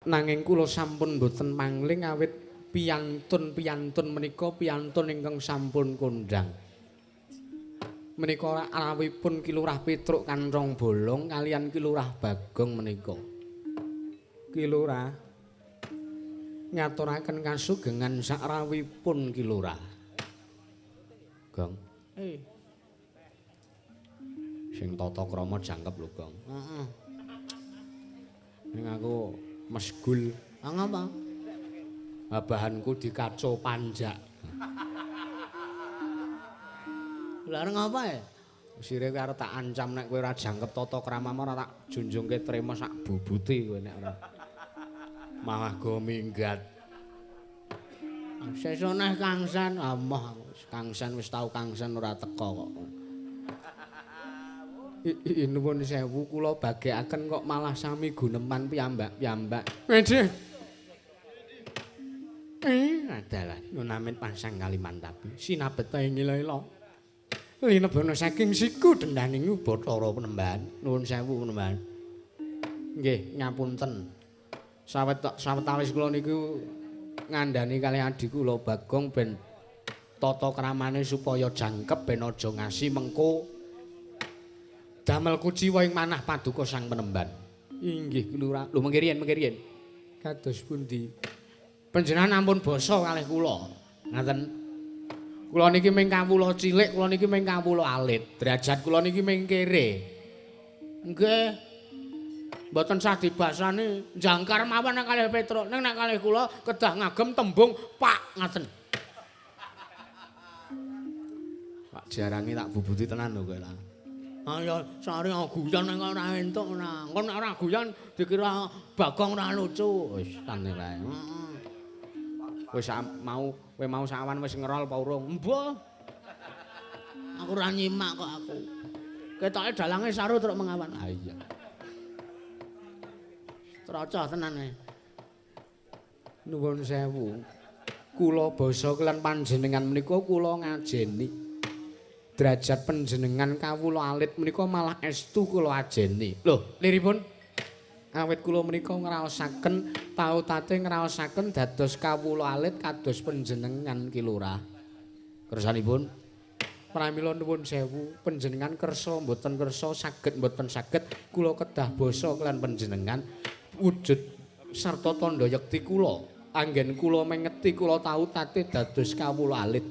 Nanging kula sampun boten mangling awit piyantun-piyantun menika piyantun ingkang sampun kondhang. Menika rawuhipun Ki Lurah Petruk Kanthong Bolong kaliyan Ki Lurah Bagong menika. Ki Lurah ngaturaken kasugengan sakrawuhipun Ki Lurah. Gong. Sing tata krama jangkep lho, Gong. Heeh. Ning aku mesgul. Ah ngapa? Bahanku dikaco panjak. Lha arep ngapa e? Sire kowe arep tak ancam nek kowe ora jangkep tata kramamu ora tak junjungke trema sak bubuti kowe nek ora. Malah go minggat. Sesuk neh Kang San, amoh Kang San wis tau Kang San ora teka kok. Nuwun sewu kula bagekaken kok malah sami guneman piyambak-piyambak. Wedhe. Adalah nunamit pasang Kalimantabi sinabeta ing ila-ila. Linebana saking siku dendaning Bathara Penemban. Nuwun sewu Penemban. Nggih, ngapunten. Sawetawis kula niku ngandhani kalih adhi kula Bagong ben tata kramane supaya jangkep ben aja ngasi mengko damel kuciwa ing manah paduka Sang Penemban. Inggih Ki Lurah. Lho mengke riyen, mengke riyen. Kados pundi? Panjenengan ampun basa kalih kula. Ngaten. Kula niki ming kawula cilik, kula niki ming kawula alit. Derajat kula niki ming kere. Nggih. Mboten sah dibasani, jangkar mawon nek kalih Petruk. Ning nek kalih kula kedah ngagem tembung Pak ngaten. Pak jarange tak bubuti tenan lho kowe lah. Ayo sari guyon nek ora entuk ora. Engko nek ora guyon dikira Bagong ora lucu. Wis tane wae. Heeh. Wis mau kowe mau sawan wis ngerol apa urung? Mbah. Aku ora nyimak kok aku. Ketoke dalange saru truk mengawan. Ha iya. Trocoh tenan e. Nuwun sewu. Kula basa kelan panjenengan menika kula ngajeni. Derajat panjenengan kawula alit menika malah estu kula ajeni. Lho, liripun awit kula menika ngraosaken tau-tate ngraosaken dados kawula alit kados panjenengan Ki Lurah. Kersanipun pramila nuwun sewu panjenengan kersa mboten kersa saged mboten saged kula kedah basa kelan panjenengan wujud sarta tandha yekti kula anggen kula mengeti kula tau tate dados kawula alit.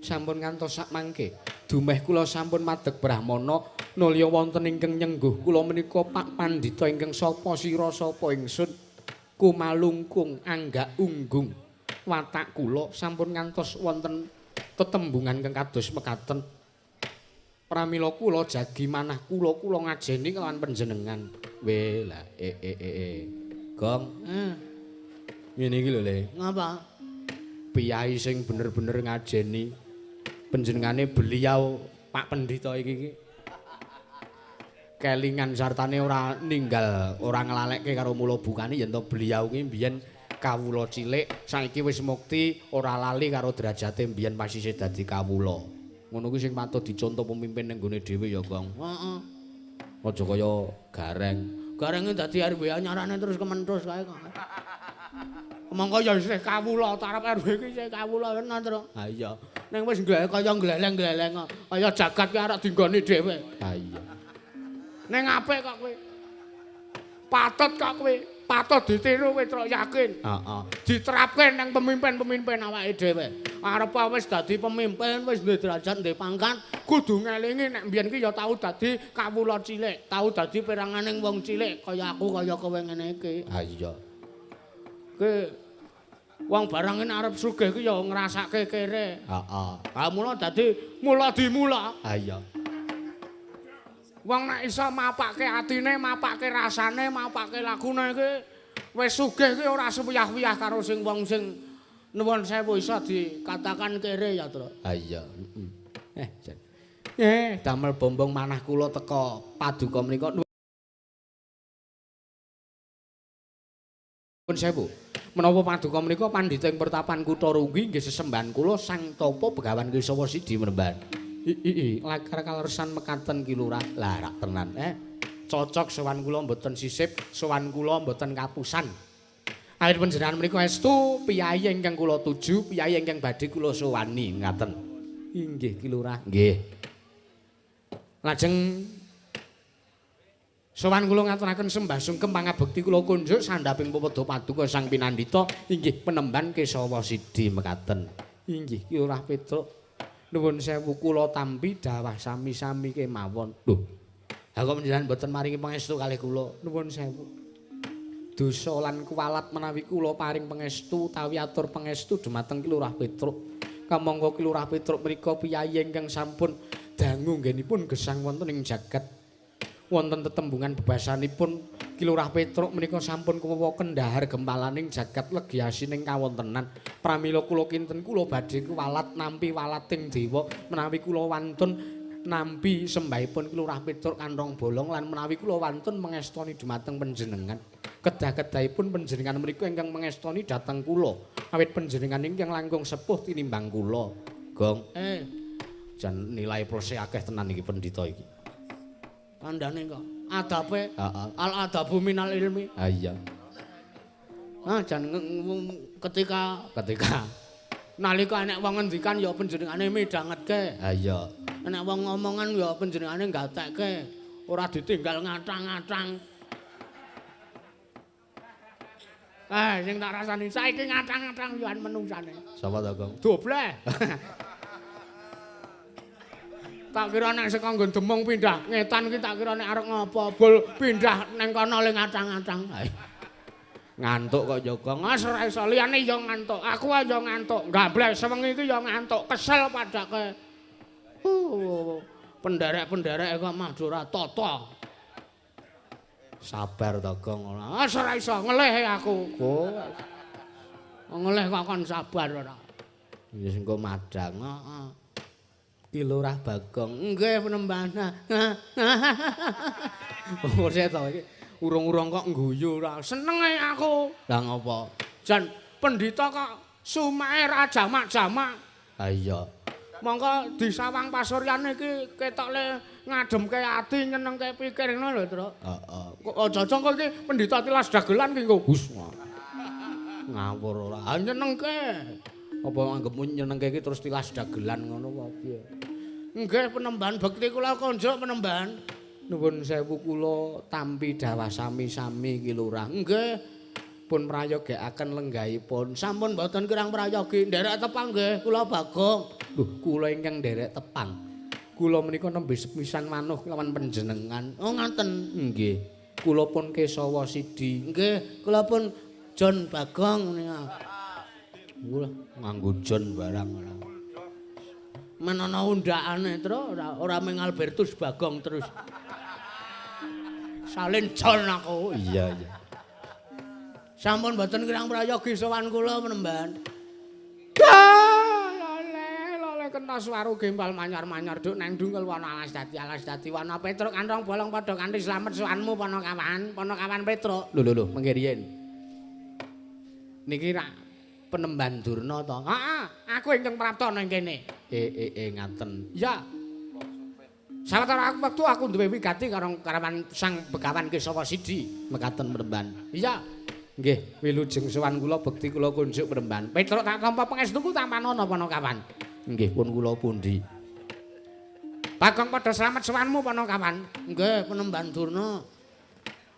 Sampun ngantos sak mangke dumeh kula sampun madeg brahmana nulya wonten ingkang nyengguh kula menika Pak Pandhita ingkang sapa sira sapa ingsun kumalungkung anggak unggung watak kula sampun ngantos wonten tetembungan ingkang kados mekaten pramila kula jagi manah kula kula ngajeni kelawan panjenengan. We lah Gong. Ngene iki lho Le. Ngapa? Piyai sing bener-bener ngajeni panjenengane beliau Pak Pendhita iki iki kelingan sartane ora ninggal ora nglalekke karo mula bukane yen to beliau ki mbiyen kawula cilik saiki wis mukti ora lali karo derajate mbiyen pas isih dadi kawula. Ngono kuwi sing patut dicontoh pemimpin ning gone dhewe ya, Gong. Heeh. Aja kaya Gareng. Garenge dadi RW anyarane terus kementhus kae kok. Monggo ya isih kawula tarep RW iki isih kawula tenan, Tru. Ha iya. Ning wis kaya gleleng-gleleng kok. Kaya jagat ki arep dinggoni dhewe. Ha iya. Ning apik kok kowe. Patut kok kowe. Patut ditiru kowe, Tru, yakin. Heeh. Diterapke nang pemimpin-pemimpin awake dhewe. Arep wis dadi pemimpin, wis duwe derajat, duwe pangkat, kudu ngelingi nek mbiyen ki ya tau dadi kawula cilik, tau dadi peranganing wong cilik kaya aku kaya kowe ngene iki. Ha iya. Ki wong barang ini arep sugih ki ya ngrasake kere. Heeh. Ha mula dadi mula dimula. Ha iya. Wong nek iso mapake atine, mapake rasane, mapake lagune iki wis sugih ki ora sewiyah-wiyah karo sing wong sing nuwun sewu iso dikatakan kere ya, Tru. Ha iya. Heeh. Jan. Damel bombong manah kula teka paduka menika nuwun sewu. Menapa paduka menika pandhita ing pertapan kutha Runggi nggih sesembahan kula Sang Tapa Begawan Kesawa Sidi Mremban. Lakar kalersan mekaten Ki Lurah. Lah rak tenan. Cocok sowan kula mboten sisip, sowan kula mboten kapusan. Awit panjenengan menika estu piyayi ingkang kula tuju, piyayi ingkang badhe kula sowani ngaten. Inggih Ki Lurah. Nggih. Lajeng sowan kula ngaturaken sembah sungkem pangabekti kula kunjuk sandhaping pepadha paduka Sang Pinandita inggih penemban Kesawa Sidi mekaten. Inggih Ki Lurah Petruk. Nuwun sewu kula tampi dawah sami-sami kemawon. Lho. Ha kok panjenengan mboten maringi pangestu kalih kula? Nuwun sewu. Dosa lan kuwalat menawi kula paring pangestu utawi atur pangestu dumateng Ki Lurah Petruk. Kamangka Ki Lurah Petruk menika piyayi ingkang sampun dangu nggenipun gesang wonten ing jagat. Wonten tetembungan bebasanipun Ki Lurah Petruk menika sampun kuwewaken dhahar gempalaning jagat legi asining kawontenan. Pramila kula kinten kula badhe kuwalat nampi walating dewa menawi kula wantun nampi sembahipun Ki Lurah Petruk kanthong bolong lan menawi kula wantun mengestoni dumateng panjenengan. Kedah-kedahipun panjenengan menika ingkang mengestoni dhateng kula. Awit panjenengan ingkang langkung sepuh tinimbang kula. Gong. Jan nilai plus akeh tenan iki pendhita iki. Kandhane kok adabe, heeh. Al adabu minal ilmi. Ha iya. Ah jan ketika nalika enek wong ngendikan ya panjenengane midhangetke. Ha iya. Enek wong ngomongan ya panjenengane gatekke, ora ditinggal ngatang-ngatang. Sing tak rasani saiki ngatang-ngatang yo menungsane. Sapa to, Gong? Dobleh. Tak kira nek saka nggon Demung pindah ngetan iki tak kira nek arep ngopo bol pindah neng kono le ngatang-ngatang. Ngantuk kok ya Gong. Wis ora iso liyane ya ngantuk. Aku ae ya ngantuk. Gambleh sewengi iki ya ngantuk, kesel padake. Penderek-penderek kok Madura tata. Sabar to Gong. Wis ora iso ngelih aku. Ngelih kok kon sabar ora. Wis engko madang. Heeh. Ki Lurah Bagong. Nggih penemban. Ora to iki urung-urung kok ngguyu ora. Seneng ae aku. Lah ngopo? Jan pendhita kok sumae ra jamak-jamak. Ha iya. Mongko disawang pasuryan iki ketok le ngademke ati nyenengke pikir ngono lho, Truk. Heeh. Kok aja-aja kok iki pendhita tilas dagelan ki engko. Hus. Ngawur ora. Ha nyenengke. Apa anggepmu nyenengke iki terus tilas dagelan ngono apa piye? Nggih penemban bekti kula konjuk penemban. Nuwun sewu kula tampi dawah sami-sami Ki Lurah. Nggih. Pun prayogekaken lenggahipun. Sampun mboten kirang prayogi nderek tepang nggih kula Bagong. Lho kula ingkang nderek tepang. Kula menika nembe sepisan manuh kelawan panjenengan. Oh ngaten. Nggih. Kula pun Kesawa Sidi. Nggih, kula pun John Bagong menika. Wah, nganggo John barang ora. Men ana undakane, Tru, ora mung Albertus Bagong terus. Salin John aku. Iya, iya. Sampun mboten kirang prayogi sowan kula penemban. Lole, lole kena swaru gempal manyar-manyar duk nang dungkel wana alas dadi wana Petruk kantong bolong padha kanthi slamet sowanmu Panakawan, Panakawan Petruk. Lho lho lho, mengke riyen. Niki rak penemban Durna to. Heeh, aku ingkang prapta nang kene. Ngaten. Ya. Sawetara wektu aku duwe wigati karo karawan Sang Begawan Kesawa Sidi mekaten penemban. Iya. Nggih, wilujeng sowan kula bekti kula kunjuk penemban. Petruk tak tampa pangestuku tampanana Panakawan. Nggih, pun kula pundi. Bagong padha slamet sowanmu Panakawan. Nggih, penemban Durna.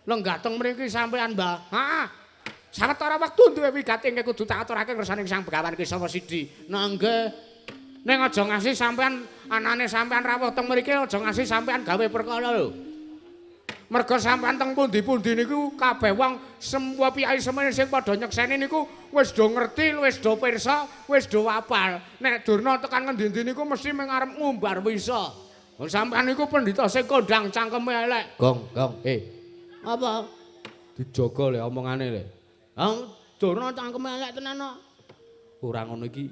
Lenggah teng mriki sampean, Mbah. Heeh. Sawetara wektu duwe wigati ingkang kudu tak aturake ngersaning Sang Begawan Kesawa Sidi. Nah nggih. Ning aja ngasih sampean anane sampean rawuh teng mriki aja ngasih sampean gawe perkara lho. Merga sampean teng pundi-pundi niku kabeh wong semua piyai semene sing padha nyekseni niku wis do ngerti, wis do pirsa, wis do apal. Nek Durna tekan ngendi-endi niku mesti mung arep ngumbar wisa. Wong sampean niku pendhita sing kondang cangkeme elek. Gong, gong. Apa? Dijaga le omongane le. Ha, Durna cangkeme elek tenan kok. Ora ngono iki,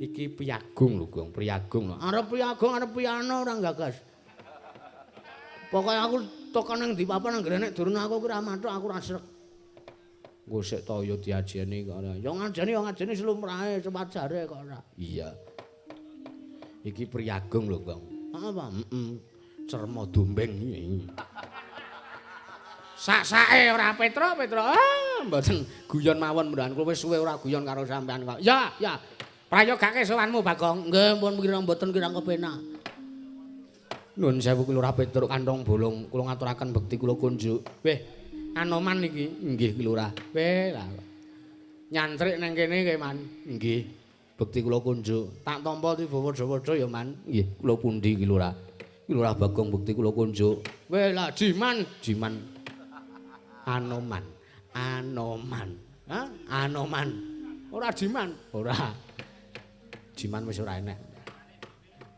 iki piyagung lho, Gong, priyagung lho. Arep piyagung, arep piano ora gagas. Pokoke aku tekan nang ndi papan anggere nek Durna aku ora mathuk aku ora srek. Engko sik to ya diajeni kok ora. Ya ngajeni ya ngajeni slumrahe sewajare kok ora. Iya. Iki priyagung lho, Gong. Apa? Heeh. Cerma dombeng iki. Sak-sake ora Petro, Petro. Ah, mboten guyon mawon mboten kula wis suwe ora guyon karo sampean kok. Ya, ya. Prayogake sowanmu Bagong. Nggih, pun kira mboten kirang kepenak. Nuwun sewu ki Lurah Petruk kantong bolong, kula ngaturaken bekti kula kunjuk. Weh, Anoman iki. Nggih ki Lurah. Weh, lah. Nyantrik nang kene kowe, Man. Nggih. Bekti kula kunjuk. Tak tampa tiba padha-padha ya, Man. Nggih, kula pundi ki Lurah. Ki Lurah Bagong bekti kula kunjuk. Weh, lah Jiman, Jiman. Anoman. Anoman. Hah? Anoman. Ora Jiman, ora. Jiman wis ora enek.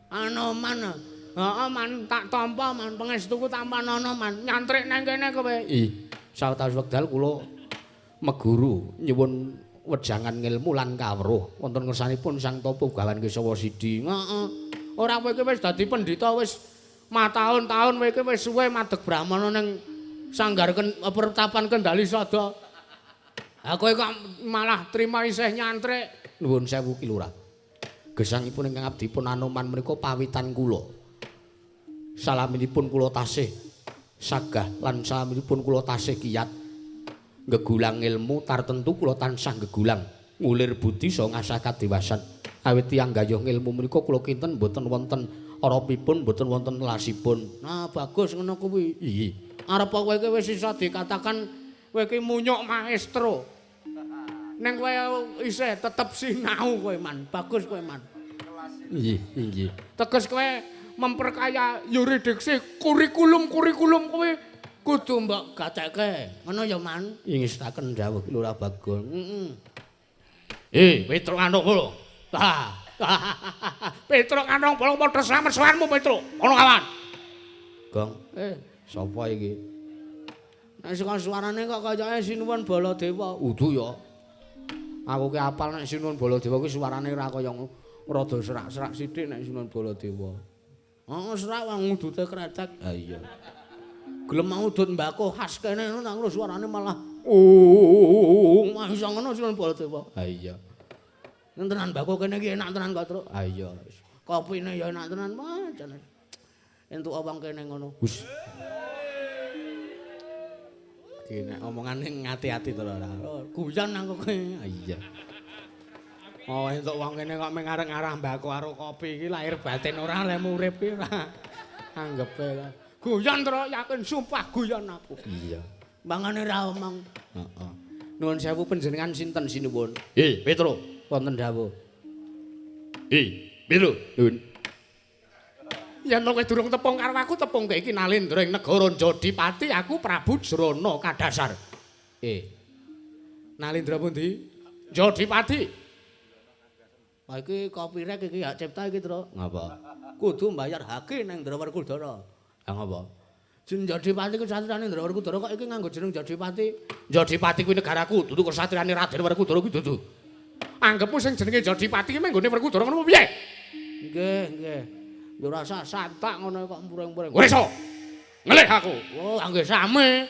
Anoman. Heeh, Man, tak tampa, Man, pangestuku tampanana, Man. Nyantrik nang kene kowe. Ih, sawetawis wekdal kula meguru nyuwun wejangan ngilmu lan kawruh wonten ngersanipun Sang Tapa Begawan Kesawa Sidi. Heeh. Ora kowe iki wis dadi pendhita wis mataun-taun kowe iki wis suwe madeg brahmana ning sanggar pertapan Kendali Sada. Ha kowe kok malah trima isih nyantrik. Nuwun sewu Ki Lurah. Gesangipun ingkang abdi pun Anoman menika pawitan kula. Salaminipun kula tasih sagah lan salaminipun kula tasih kiyat ngegulang ilmu tartentu kula tansah ngegulang ngulir budi saha ngasah kadewasan. Awit tiyang gayuh ilmu menika kula kinten mboten wonten oropipun mboten wonten lasipun. Nah bagus ngono kuwi. Iya. Arep kowe iki wis iso dikatakan kowe iki munyuk maestro. Ning kowe isih tetep sinau kowe, Man. Bagus kowe, Man. Nggih, nggih. Teges kowe memperkaya yuridiksi kurikulum-kurikulum kowe kudu mbok gatekke. Ngono ya, Man? Ingestaken dawuh Lurah Bagong. Heeh. Petruk kantong bolong. Petruk kantong bolong padha slamet sowanmu, Petruk. Ono kawan. Gong. Sapa iki? Nek saka suarane kok kayake Sinuwun Baladewa. Udu ya. Aku ki apal nek Sinuwun Baladewa kuwi suarane ora kaya rada serak-serak sithik nek Sinuwun Baladewa. Heeh, serak wong udute kretek. Ha iya. Gelem mau udut mbako khas kene ngono nang suarane malah mah iso ngono Sinuwun Baladewa. Ha iya. Tenan mbako kene iki enak tenan kok, Truk. Ha iya. Kopine ya enak tenan, wah jane. Entuk wong kene ngono. Hus. Iki nek omongane ngati-ati to ora. Guyon aku kowe. Ha iya. Oh, entuk wong kene kok mung areng-arah mbako karo kopi iki lahir batin ora lemu urip iki ora. Anggepe lah. Guyon Truk, yakin sumpah guyon aku. Iya. Mangane ra omong. Heeh. Nuwun sewu panjenengan sinten sinuwun? Petro, wonten dawuh. Petro, nuwun. Yen kowe durung tepung karo aku, tepung iki Nalendra ing negara Jodipati, aku Prabu Jrana Kadasar. Nalendra pundi? Jodipati. Wah iki copyright iki hak cipta iki, Truk. Ngapa? Kudu mbayar hake nang Ndra Werkudara. Ha ngapa? Jeneng Jodipati ku satriyane Ndra Werkudara kok iki nganggo jeneng Jodipati. Jodipati kuwi negaraku, dudu kesatriyane Raden Werkudara kuwi dudu. Anggepmu sing jenenge Jodipati ki mung nggone Werkudara ngono piye? Nggih, nggih. Ya ora usah santak ngono kok mureng-mureng. Ora iso. Ngelih aku. Oh, nggih sami.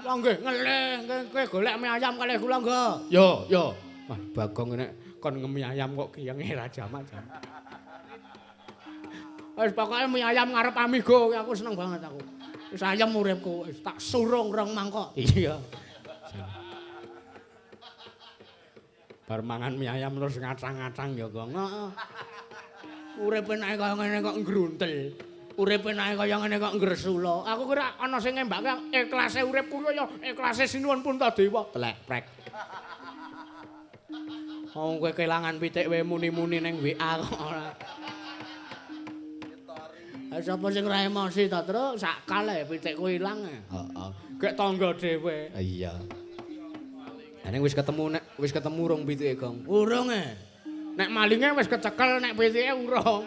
Ya nggih ngelih, nggih kowe golek mie ayam kalih kula nggih. Yo, yo. Wah, Bagong nek kon ngemi ayam kok kiyenge ra jamak-jamak. Wis pokoke mie ayam ngarep Amigo aku seneng banget aku. Wis ayam uripku, wis tak surung rong mangkok. Iya. Bar mangan mie ayam terus ngacang-ngacang ya, Gong. Heeh. Uripe nek kaya ngene kok ngruntel. Uripe nek kaya ngene kok ngresula. Aku kira ana sing ngembake ikhlase uripku kaya ikhlase Sinuwun Puntadewa. Telek prek. Wong kowe kelangan pitik wae muni-muni ning WA kok ora. Ha sapa sing ora emosi ta, Truk? Sakal ae pitikku ilang. Heeh. Gek tangga dhewe. Iya. Ha ning wis ketemu nek wis ketemu rong pitike, Gong. Urung e. Nek malinge wis kecekel, nek pitike urung.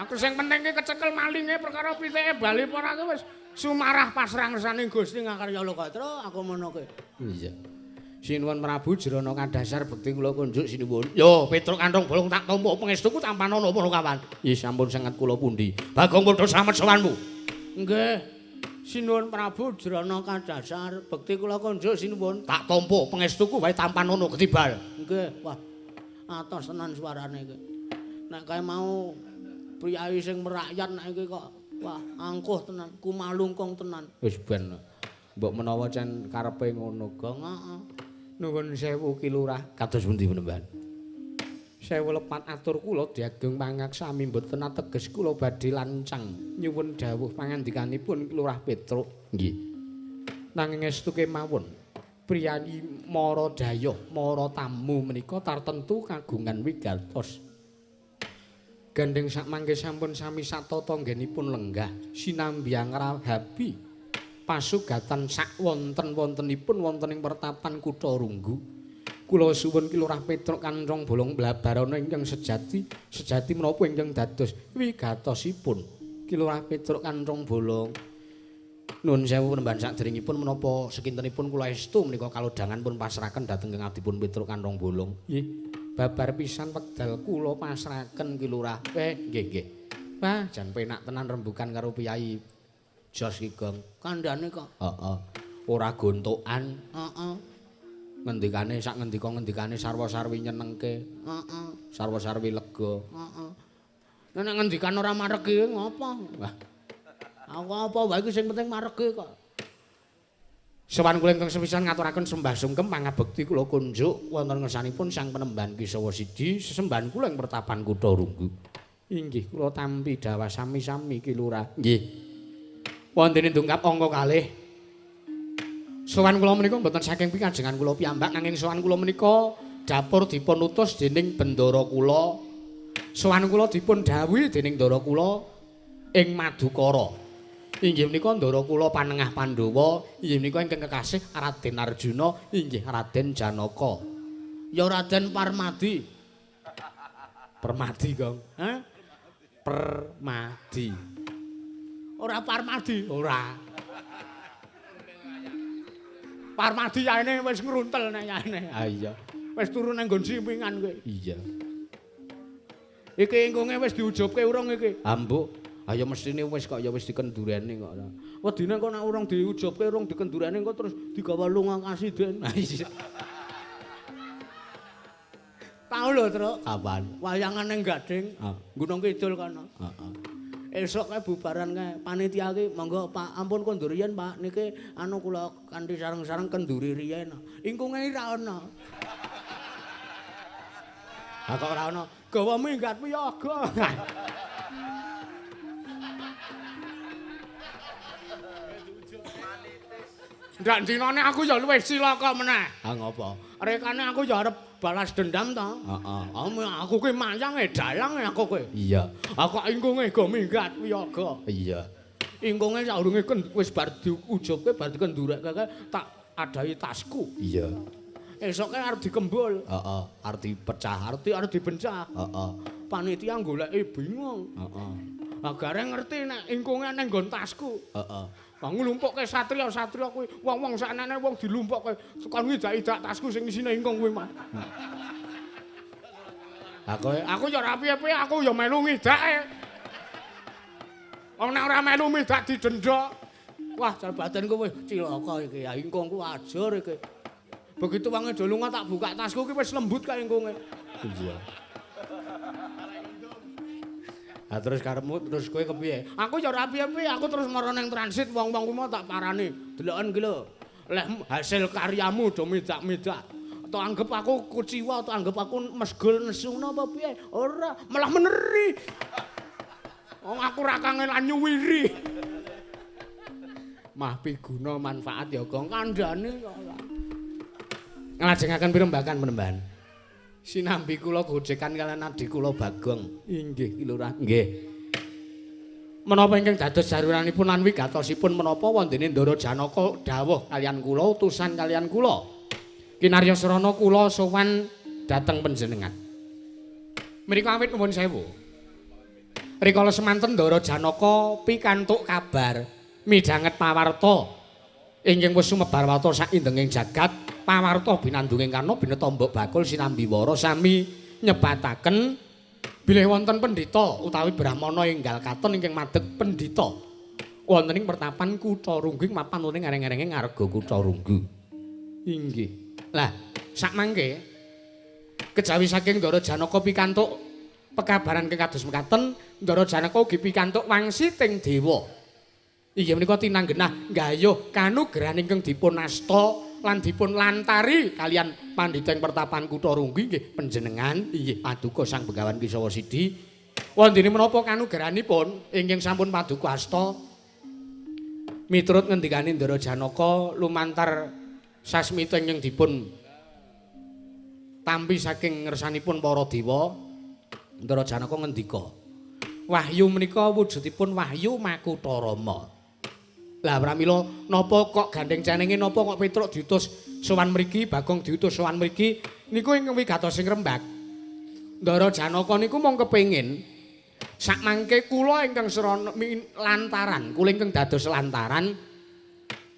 Aku sing penting ki kecekel malinge perkara pitike bali apa ora wis sumarah pasrah ngersane Gusti ngakarya loka, Truk. Aku ngono kuwi. Iya. Sinuwun Prabu Jrana Kadasar bekti kula kunjuk sinuwun. Yo, Petruk kantong bolong tak tampa pangestuku tampanana para kawan. Nggih sampun sanget kula pundi. Bagong padha slamet sowanmu. Nggih. Sinuwun Prabu Jrana Kadasar bekti kula kunjuk sinuwun. Tak tampa pangestuku wae tampanana ketibal. Nggih. Wah. Atos tenan suarane iki. Nek kae mau priyayi sing merakyat nek iki kok Wah, angkuh tenan, kumalungkung tenan. Wis ben. Mbok menawa cen karepe ngono, Gong. Heeh. Nuwun sewu Ki Lurah. Kados pundi Panembahan? Sewu lepat atur kula diageng pangaksami mboten ateges kula badhe lancang nyuwun dawuh pangandikanipun Ki Lurah Petruk. Nggih. Nanging estu kemawon priyayi mara dayoh, mara tamu menika tartentu kagungan wigatos. Gandheng sakmangke sampun sami satata nggenipun lenggah sinambi angrahabi pasugatan sak wonten-wontenipun wonten ing pertapan Kutha Runggu. Kula suwun Ki Lurah Petruk Kanthong Bolong Blabarana ingkang sejati, sejati menapa ingkang dados wigatosipun Ki Lurah Petruk Kanthong Bolong. Nuwun sewu Panembahan saderengipun menapa sekintenipun kula estu menika kalodhangan pun pasrahaken dhateng Kang Adipun Petruk Kanthong Bolong. Nggih, babar pisan wekdal kula pasrahaken Ki Lurah. Nggih nggih. Wah, jan penak tenan rembugan karo Piyai Jos ki, Gong. Kandhane kok. Heeh. Ora gontokan. Heeh. Ngendikane sak ngendika-ngendikane sarwa-sarwi nyenengke. Heeh. Sarwa-sarwi lega. Heeh. Nek ngendikan ora maregi ngopo? Wah. Aku apa wae iki sing penting maregi kok. Sowan kula ingkang sepisan ngaturaken sembah sungkem pangabekti kula kunjuk wonten ngersanipun Sang Panembahan Ki Sawa Sidi sesembahan kula ing pertapan Kutha Runggu. Inggih kula tampi dawah sami-sami Ki Lurah. Nggih. Wontene dongkap angka kalih. Sowan kula menika mboten saking pikajengan kula piyambak nanging sowan kula menika dapur dipun utus dening bendara kula. Sowan kula dipun dhawuhi dening ndara kula ing Madukara. Inggih menika ndara kula panengah Pandhawa, inggih menika ingkang kekasih Raden Arjuna, inggih Raden Janaka. Ya Raden Parmadi. Permadi, Gong. Hah? Permadi. Ora Parmadi, ora. Parmadi yaene wis ngruntel nek yaene. Ha iya. Wis turu nang nggon simpingan kowe. Iya. Iki ingkunge wis diujubke urung iki? Ha mbok. Ayo mestine wis kok ya wis dikendureni kok. Wedine kok nek urung diujubke urung dikendureni kok terus digawa lunga kasiden. Ha iya. Tau lho, Truk. Kapan? Wayangan ning Gading. Gunung Kidul kono. Heeh. Esuk kae bubaran kae panitia ki monggo Pak ampun kondur riyen Pak niki anu kula kanthi sareng-sareng kenduri riyen. Ingkunge ora ana. Ha kok ora ana? Gawa minggat piyaga. Ndak dinane aku ya luwih cilaka meneh. Ha ngopo? Rekane aku ya arep balas dendam ta. Heeh. Aku ki mayange dalang aku ki. Iya. Aku kok ingkunge go minggat wiyaga. Iya. Ingkunge saurunge wis bar diujubke bar dikendurekke tak adahi tasku. Iya. Esoke arep dikembul. Heeh, arep dipecah, arep dibencah. Heeh. Panitia goleki bingung. Heeh. Lah gareng ngerti nek ingkunge ning nggon tasku. Heeh. Lah nglumpukke satria-satria kuwi, wong-wong saknene wong dilumpukke kon ngidak-idak tasku sing isine ingkung kuwi, Mas. Lah kowe, aku ya ora piye-piye, aku ya melu ngidake. Wong nek ora melu midak didenda. Wah, jar batinku wis cilaka iki. Ya ingkungku ajur iki. Begitu wange do lunga tak buka tasku ki wis lembut kae ingkunge. Iya. Lah terus karepmu terus kowe kepiye? Aku ya ora piye-piye, aku terus mara ning transit wong-wong kuwi mau tak parani. Deloken ki lho. Leh hasil karyamu do midak-midak. Atau anggap aku kuciwa atau anggap aku mesgul nesu ngono apa piye? Ora, malah meneri. Wong aku ora kangelan nyuwiri. Mah piguna manfaat ya Gong kandhane kok ora. Nglajengaken pirembakan Panembahan. Sinambi kula gojekan kalian adhi kula Bagong. Inggih Ki Lurah. Nggih. Menapa ingkang dados jaruranipun lan wigatosipun menapa wontene Ndara Janaka dawuh kalian kula utusan kalian kula. Kinarya srana kula sowan dhateng panjenengan. Mriku awit nuwun sewu. Rikala semanten Ndara Janaka pikantuk kabar midhanget pawarta ingkang wis sumebar warta sak indenging jagat. Pawarta binandunging karna bineta mbok bakul sinambi wara sami nyebataken bilih wonten pendhita utawi brahmana enggal katon ingkang madeg pendhita wonten ing pertapan Kutha Runggu mapan wonten ing areng-arenge ngarga Kutha Runggu. Inggih. Lah sakmangke kejawi saking Ndara Janaka pikantuk Pekabaran ingkang kados mekaten Ndara Janaka ugi pikantuk wangsiting dewa. Inggih menika tinanggenah nggayuh kanugrahan ingkang dipun asta lan dipun lantari kalian pandhita ing pertapan Kutha Runggi nggih panjenengan inggih paduka Sang Begawan Kesawa Sidi. Wondene menapa kanugrahanipun ingkang sampun paduka asta miturut ngendikane Ndara Janaka lumantar sasmita ingkang dipun tampi saking ngersanipun para dewa. Ndara Janaka ngendika, wahyu menika wujudipun wahyu Makutha Rama. Lah pramila napa kok gandeng cenenge napa kok Petruk diutus sowan mriki, Bagong diutus sowan mriki niku ingkang wigatos ing rembag. Ndara Janaka niku mung kepengin sakmangke kula ingkang srana lantaran, kula ingkang dados lantaran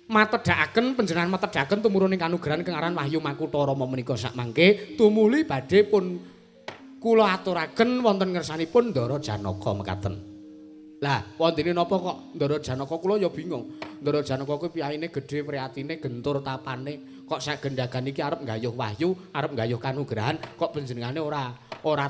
matedhakaken panjenengan matedhakaken tumuruning kanugrahan ingkang aran Wahyu Makutha Rama menika sakmangke tumuli badhe pun kula aturaken wonten ngersanipun Ndara Janaka mekaten. Lah, wondene napa kok Ndara Janaka kula ya bingung. Ndara Janaka kuwi piyayine gedhe priyatine gentur tapane, kok sagendagan iki arep nggayuh wahyu, arep nggayuh kanugrahan, kok panjenengane ora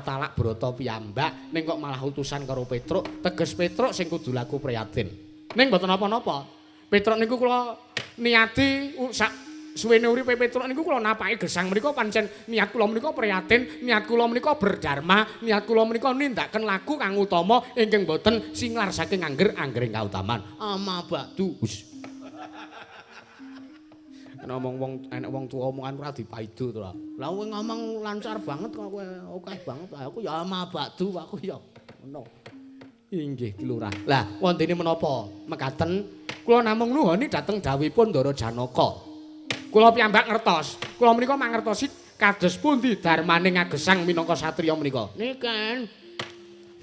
talak brata piyambak, ning kok malah utusan karo Petruk, teges Petruk sing kudu laku priyatin. Ning mboten napa-napa. Petruk niku kula niati sak suwene uripe Petruk niku kula napaki gesang menika pancen niat kula menika priyatin, niat kula menika berdharma, niat kula menika nindakaken laku kang utama ingkang boten singlar saking angger-anggering kautaman. Ama ba'du. Wis. Ngomong wong enek wong tuwa omongan ora dipaido to. Lah kowe ngomong lancar banget kok kowe akeh banget. Aku ya ama ba'du aku ya ngono. Inggih Ki Lurah. Lah wondene menapa mekaten kula namung nuhoni dhateng dawuhipun Ndara Janaka. Kula piyambak ngertos. Kula menika mangertosi kados pundi dharmaning agesang minangka satriya menika. Niken.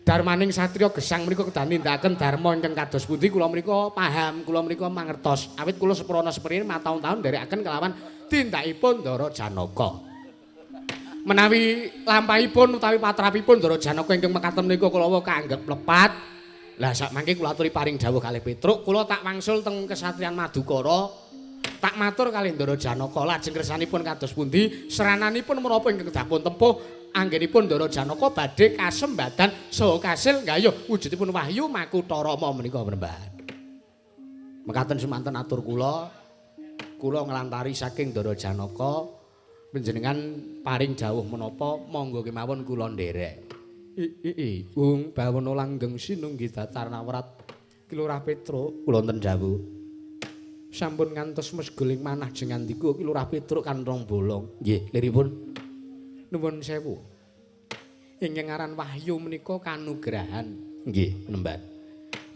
Dharmaning satriya gesang menika kedah nindakaken dharma ingkang kados pundi kula menika paham, kula menika mangertos. Awit kula seprana seprene mataun-taun nderekaken kelawan tindakipun Ndara Janaka. Menawi lampahipun utawi patrapipun Ndara Janaka ingkang mekaten menika kula kaanggep lepat. Lah sakmangke kula aturi paring dawuh kalih Petruk, kula tak wangsul teng kesatriyan Madukara. Tak matur kalih Ndara Janaka lajeng kersanipun kados pundi serananipun menapa ingkang dipun tempuh anggenipun Ndara Janaka badhe kasembadan saha kasil nggayuh wujudipun wahyu Makutha Rama menika Panembahan. Mekaten semanten atur kula, kula nglantari saking Ndara Janaka panjenengan paring dawuh menapa monggo kemawon kula nderek. I ung bawana langgeng sinunggi datar nawrat Ki Lurah Petruk kula wonten dawuh. Sampun ngantos mesguling manah jengandika Ki Lurah Petruk kanthong bolong. Nggih, liripun. Nuwun sewu. Ingkang aran wahyu menika kanugrahan. Nggih, Panembahan.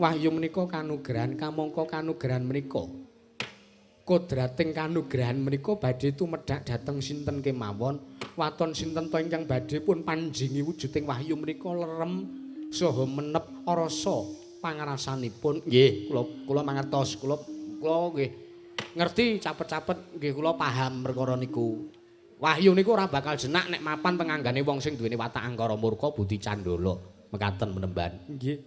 Wahyu menika kanugrahan kamangka kanugrahan menika kodrating kanugrahan menika badhe tumedhak dhateng sinten kemawon, waton sinten to ingkang badhe pun panjingi wujuding wahyu menika lerem saha menep rasa pangarasanipun. Nggih, kula mangertos, kula nggih ngerti capet-capet nggih kula paham perkara niku. Wahyu niku ora bakal jenak nek mapan penganggane wong sing duweni watak angkara murka budi candala. Mekaten Panembahan. Nggih.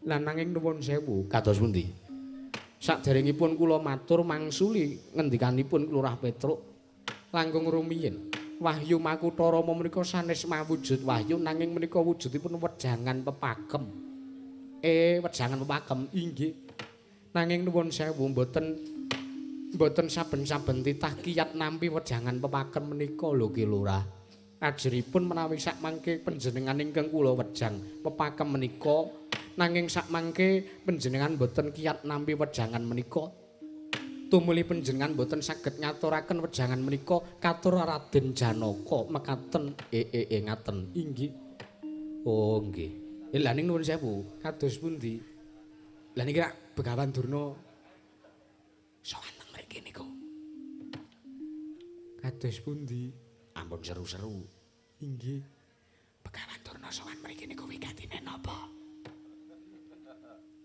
Lah nanging nuwun sewu kados pundi? Saderengipun kula matur mangsuli ngendikanipun Lurah Petruk langkung rumiyin. Wahyu Makutha Rama menika sanes mawujud wahyu nanging menika wujudipun wejangan pepakem. Wejangan pepakem inggih. Nanging nuwun sewu mboten saben-saben titah kiyat nampi wejangan pepakem menika lho Ki Lurah. Ajripun menawi sakmangke panjenengan ingkang kula wejang pepakem menika nanging sakmangke panjenengan mboten kiyat nampi wejangan menika tumuli panjenengan mboten saged ngaturaken wejangan menika katur Raden Janaka mekaten ngaten inggih. Oh nggih. Lha ning nuwun sewu kados pundi? Lah niki rak Begawan Durna sowan teng mriki niku. Kados pundi? Ampun seru-seru. Inggih. Begawan Durna sowan mriki niku wigatine napa?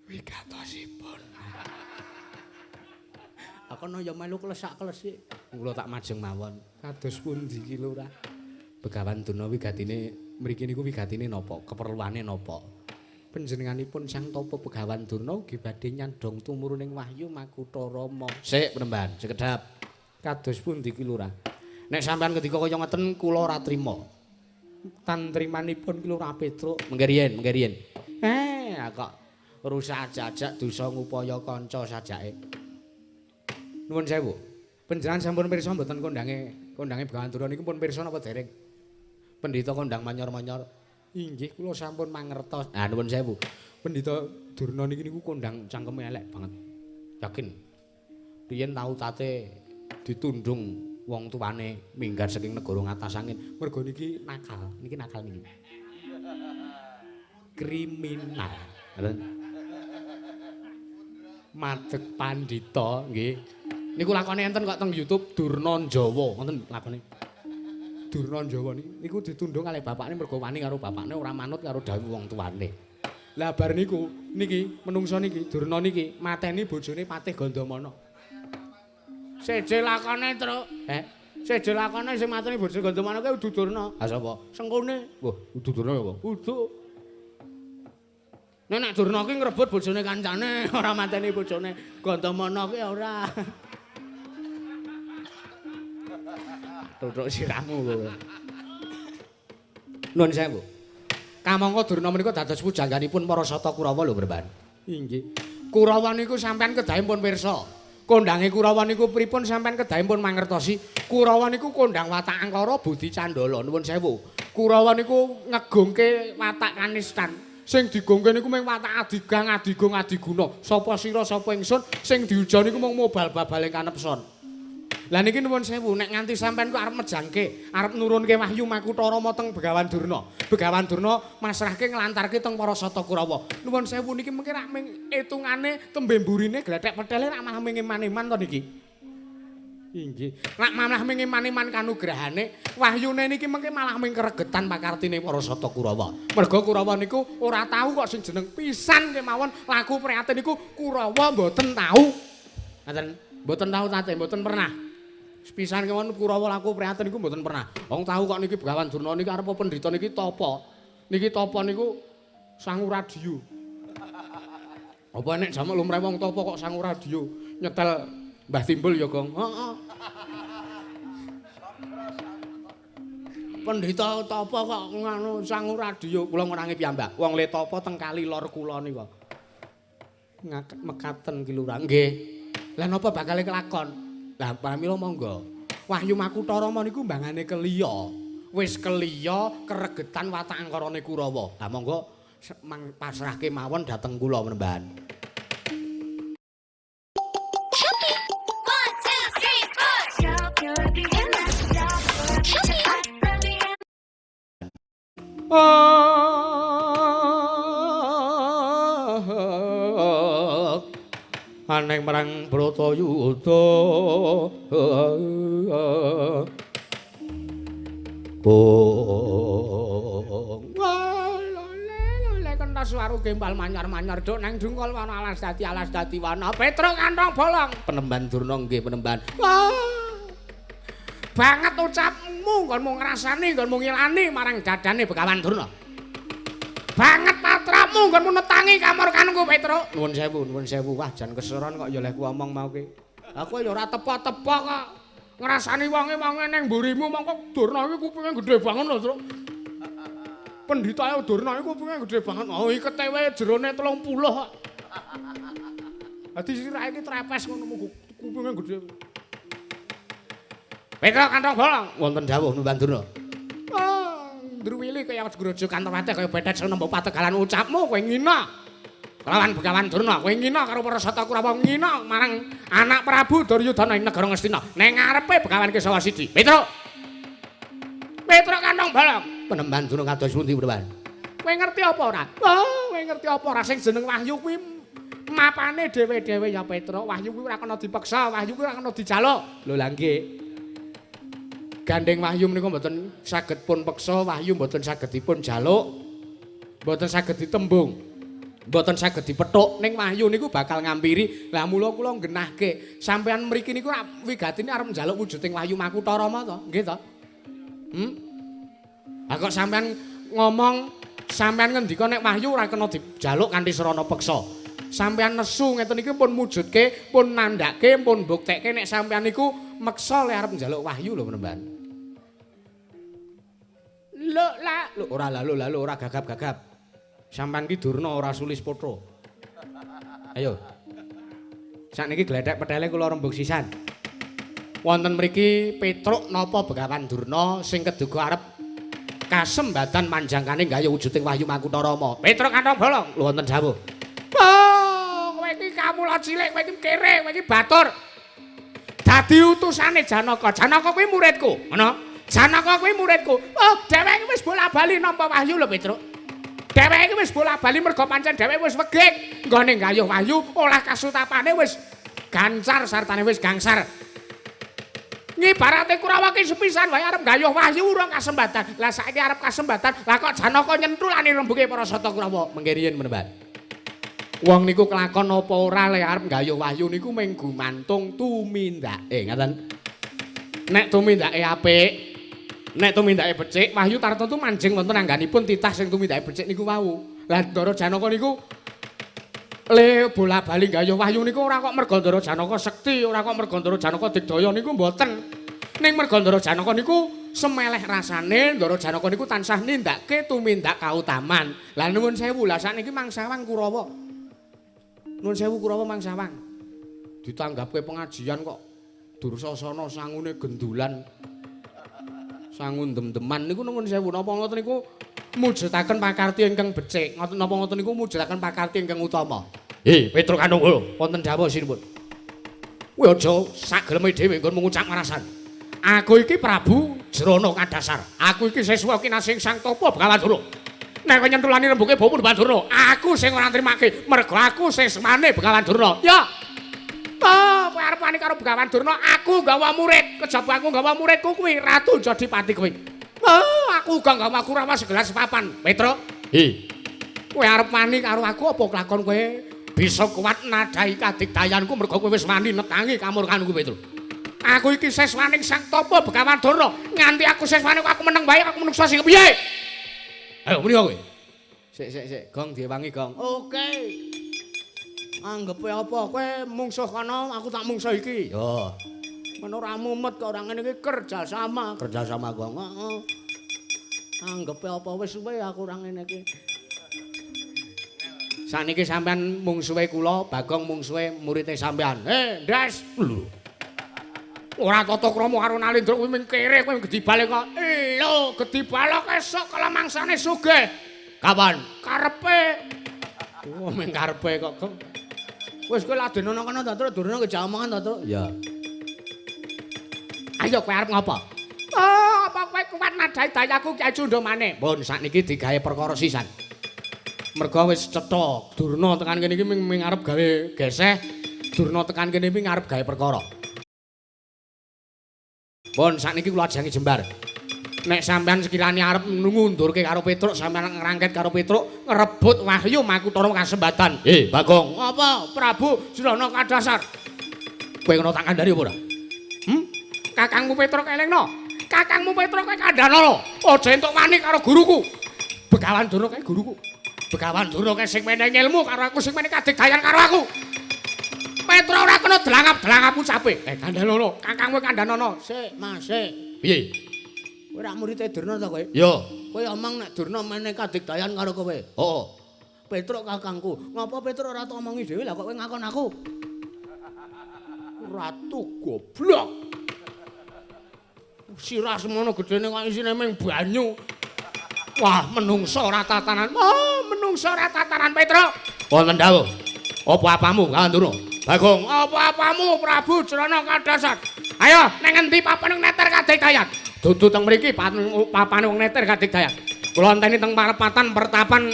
Wigatosipun. Aku no ya melu klesak-klesik. Kula tak majeng mawon. Kados pundi Ki Lurah? Begawan Durna wigatine mriki niku wigatine napa? Keperluane napa? Panjenenganipun Sang Tapa Begawan Durna ugi badhe nyandhong tumuruning wahyu Makutha Rama. Sik Panembahan, sekedhap. Kados pundi Ki Lurah? Nek sampean ngendika kaya ngeten kula ora trima. Tantrimanipun ki Lurah Petruk. Mengke riyen, mengke riyen. Kok rusak ajak-ajak dosa ngupaya kanca sajake. Nuwun sewu. Panjenengan sampun pirsa mboten kondange Begawan Durna niku pun pirsa napa dereng? Pendhita kondang manyor-manyor. Inggih kula sampun mangertos. Ah nuwun sewu. Pendhita Durna niki niku kondang cangkeme elek banget. Yakin. Riyen tau tate ditundung wong tuane minggat saking negara ngatas angin. Mergo niki nakal, niki nakal niki. Kriminal. Ngoten. Madeg pandhita nggih. Niku lakone enten kok teng YouTube Durna Jawa, wonten lakone. Durna Jawa niku ditundung kalih bapakne mergo wani karo bapakne ora manut karo dawuh wong tuane. Lah bar niku niki menungsa niki Durna niki mateni bojone Patih Gandamana. Seje lakone, Truk. Seje lakone sing mateni bojone Gandamana kuwi udu Durna. Ha sapa? Sengkune. Wah, udu Durna ya apa? Udu. Nek Durna ki ngrebut bojone kancane, ora mateni bojone Gandamana ki ora. Tutuk sirahmu kowe. Nuwun sewu. Kamangka Durna menika dados pujangganipun para Sata Kurawa lho, Bremban. Inggih. Kurawa niku sampean kedahe pun pirsa. Kondange Kurawa niku pripun sampean kedahe pun mangertosi. Kurawa niku kondang watak angkara budi candala. Nuwun sewu. Kurawa niku ngegungke watak kanistan. Sing digungke niku mung watak adigang, adigung, adiguna. Sapa sira sapa ingsun sing diuja niku mung mobal babaling kanepson. Lah niki nuwun sewu nek nganti sampean kok arep mejangke, arep nurunke wahyu Makutha Rama teng Begawan Durna. Begawan Durna masrahke nglantarke teng para Sata Kurawa. Nuwun sewu niki mengki rak ming etungane tembe mburine glethek pethele rak malah ming eman-eman to niki. Inggih. Rak malah ming eman-eman kanugrahane, wahyune niki mengki malah ming keregetan pakartine para Sata Kurawa. Merga Kurawa niku ora tahu kok sing jeneng pisan kemawon laku prihatin niku Kurawa mboten tahu. Ngaten, mboten tahu tate, mboten pernah. Pisan kemawon Kurawa laku prihatin niku mboten pernah. Wong tahu kok niki Begawan Durna niki arep pendhita niki tapa. Niki tapa niku sangu radio. Apa nek jamak lumrah wong tapa kok sangu radio nyetel Mbah Timbul ya, Gong. Heeh. Pendhita tapa kok ngono sangu radio. Kula ngurangi piyambak. Wong le tapa teng kali lor kula niku. Mekaten ki Lurah. Nggih. Lah napa bakal kelakon? Lah pramila monggo. Wahyu Makutha Rama niku mbangane keliya. Wis keliya keregetan watak angkarane Kurawa. Lah monggo pasrahke mawon dhateng kula Mnemban. Aneng marang Bratayuda. Bong lele kentas waru gembal manyar-manyar duk nang dungkol wana alas dadi wana Petruk kantong bolong. Penemban Durna nggih penemban. Banget ucapmu nggonmu ngrasani nggonmu ngilani marang dadane Begawan Durna. Banget patramu nggonmu netangi kamurkanku Petruk. Nuwun sewu, nuwun sewu. Wah jan keseron kok ya lehku omong mau ki. Aku ya ora tepa-tepa kok. Ngrasani wonge-wonge ning mburimu mongko Durna iki kupinge gedhe banget lho, Truk. Pendhitae Durna iki kupinge gedhe banget. Oh iki ketewe jerone 30 kok. Dadi sirahe iki trepes ngono kupinge gedhe. Petruk kantong bolong wonten dawuh Nuwan Durna. Ndruwili kaya grojogan tewateh kaya bethet sing nembo pategalan ucapmu kowe ngina. Kelawan Begawan Durna kowe ngina karo para Sata Kurawa ngina marang anak Prabu Duryudana ing negara Ngastina. Ning ngarepe Begawan Kesawa Sidi. Petruk. Petruk kantong bolong. Penemban Durna kados pundi Penemban? Kowe ngerti apa ora? Oh, kowe ngerti apa ora sing jeneng wahyu kuwi mapane dhewe-dhewe ya Petruk. Wahyu kuwi ora kena dipeksa, wahyu kuwi ora kena dijaluk. Lho lah nggih. Gandeng wahyu menika mboten saged pun peksa, wahyu mboten saged dipun jaluk, mboten saged ditembung, mboten saged dipethuk. Ning wahyu niku bakal ngampiri. Lah mula kula nggenahke sampean mriki niku wigatine arep njaluk wujuding wahyu Makutha Rama to, nggih to? Ha kok sampean ngomong, sampean ngendika nek wahyu ora kena dijaluk kanthi sarana peksa. Sampean nesu ngeten iki pun mujudke, pun nandhake, pun mbuktekke nek sampean niku meksa le arep njaluk wahyu lho Penemban. Lho la, lho ora lalu lalu ora gagap-gagap. Sampeyan ki Durna ora sulis poto. Ayo. Sakniki glethek petele kula rembug sisan. Wonten mriki Petruk napa Begawan Durna sing keduga arep kasembatan manjangkane gayuh wujuding Wahyu Makutha Rama. Petruk kantong bolong lho wonten dawuh. Oh, kowe iki kawula cilik, kowe iki kere, kowe iki batur. Dadi utusane Janaka. Janaka kuwi muridku, ngono. Janaka kuwi muridku. Oh, dheweke wis bola-bali nampa wahyu lho, Petruk. Dheweke wis bola-bali mergo pancen dheweke wis wegik nggone gayuh wahyu, olah kasutapane wis gancar sartane wis gangsar. Ngibarate Kurawa ki sepisan wae arep gayuh wahyu urung kasembatan. Lah saiki arep kasembatan, lah kok Janaka nyentulane rembuge para sata Kurawa. Mengke riyin menemban. Wong niku kelakon apa ora le arep gayuh wahyu niku mung gumantung tumindake, ngaten. Nek tumindake apik, nek tumindake becik, wahyu tartemtu manjing wonten angganipun titah sing tumindake becik niku wau. Lah Ndara Janaka niku le bola-bali gayuh wahyu niku ora kok merga Ndara Janaka sekti, ora kok merga Ndara Janaka digdaya niku mboten. Ning merga Ndara Janaka niku semeleh rasane Ndara Janaka niku tansah nindakake tumindak kautaman. Lah nuwun sewu, lah sakniki mangsawang Kurawa. Nuwun sewu Kurawa mangsawang. Ditanggapke pengajian kok Dursasana sangune gendulan. Sangu dem-deman niku nuwun sewu napa ngoten niku mujudaken pakarti ingkang becik. Ngoten napa ngoten niku mujudaken pakarti ingkang utama. Petruk Kanunggul, wonten dawuh sinipun. Kowe aja sak geleme dhewe nggon ngucap marasan. Aku iki Prabu Jrana Kadasar. Aku iki siswa kinasih Sang Tapa Begawan Durna. Nek kowe nyentulani rembuge bawa Begawan Durna, aku sing ora nrimake mergo aku siswane Begawan Durna. Ya. Oh, kowe arep wani karo Begawan Durna, aku nggawa murid. Kejaba aku nggawa muridku kuwi Ratu Jodipati kuwi. Oh, aku uga nggawa Kurawa segelas papan. Petruk. Hi. Kowe arep wani karo aku apa kelakon kowe bisa kuat nadai kadigdayanku mergo kowe wis wani netangi kamurkanku, Petruk. Aku iki siswaning Sang Tapa Begawan Durna. Nganti aku siswane aku meneng wae, aku menungso sing kepiye? Ayo muni kowe. Sik sik sik, gong diewangi gong. Oke. Anggepe apa kowe mungsuh kono, aku tak mungsuh iki. Yo. Men ora mumet kok ora ngene iki kerja sama, kerja sama gong. Heeh. Anggepe apa wis suwe aku ora ngene iki. Saniki sampean mungsuhe kula, Bagong mungsuhe murite sampean. Ndas. Lho. Ora tata krama karo Nalindra kuwi ming kere kowe gedhi balik kok. Lho, gedhi balok esuk kala mangsane sugih. Kapan? Karepe. Oh, ming karepe kok. Wis kowe ladenono kono ta, Truk, durna kejak omongan ta, Truk? Ya. Ayo kowe arep ngopo? Oh, apa kowe kuat nadai dayaku Kyai Cundamane? Pun sakniki digawe perkara sisan. Mergo wis cetha, Durna tekan kene iki ming arep gawe geseh, Durna tekan kene iki arep gawe perkara. Pun sakniki kula ajangi jembar. Nek sampean sekirane arep ngundurke karo Petruk, sampean ngrangket karo Petruk, ngrebut Wahyu Makutha kasembatan. Bagong, apa Prabu Jrana Kadasar? Kowe ngono tak kandhani apa ora? Kakangmu Petruk elingno. Kakangmu Petruk kowe kandhanono. Aja entuk wani karo guruku. Begawan Durna kae guruku. Begawan Durna kae sing menehi ilmu karo aku, sing menehi kadigdayan karo aku. Petruk ora kena delangap-delangap ucape. Kandhanono, kakangmu kandhanono. Sik, Mas, sik. Piye? Kowe ora murite Durna ta kowe? Yo. Kowe omong nek Durna menehi kadigdayan karo kowe. Heeh. Petruk kakangku. Ngapa Petruk ora tak omongi dhewe lah kok kowe ngakon aku? Ratu goblok. Sirah semono gedene kok isine ming banyu. Wah, menungso ora tatanan. Oh, menungso ora tatanan Petruk. Wonten dawuh. Apa apamu, Kawan Durna? Bagong, apa-apamu Prabu Jrana Kadasar? Ayo, nang ngendi papane neter kadigdayan? Dudu teng mriki papane wong neter kadigdayan. Kula enteni teng parepatan pertapan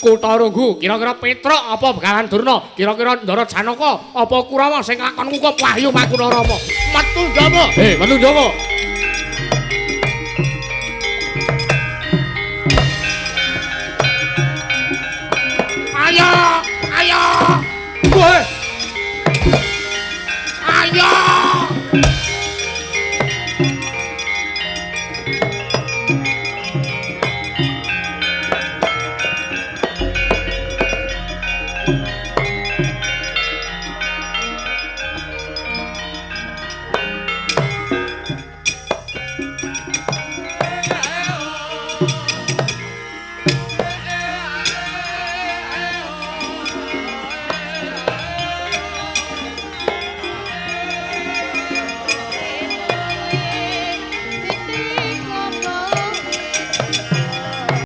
Kutha Runggu. Kira-kira Petruk apa Begawan Durna? Kira-kira Ndara Janaka apa Kurawa sing lakon ngukup Wahyu Makutha Rama? Metu njaba. Metu njaba. Ayo, ayo. Woi. Ayo.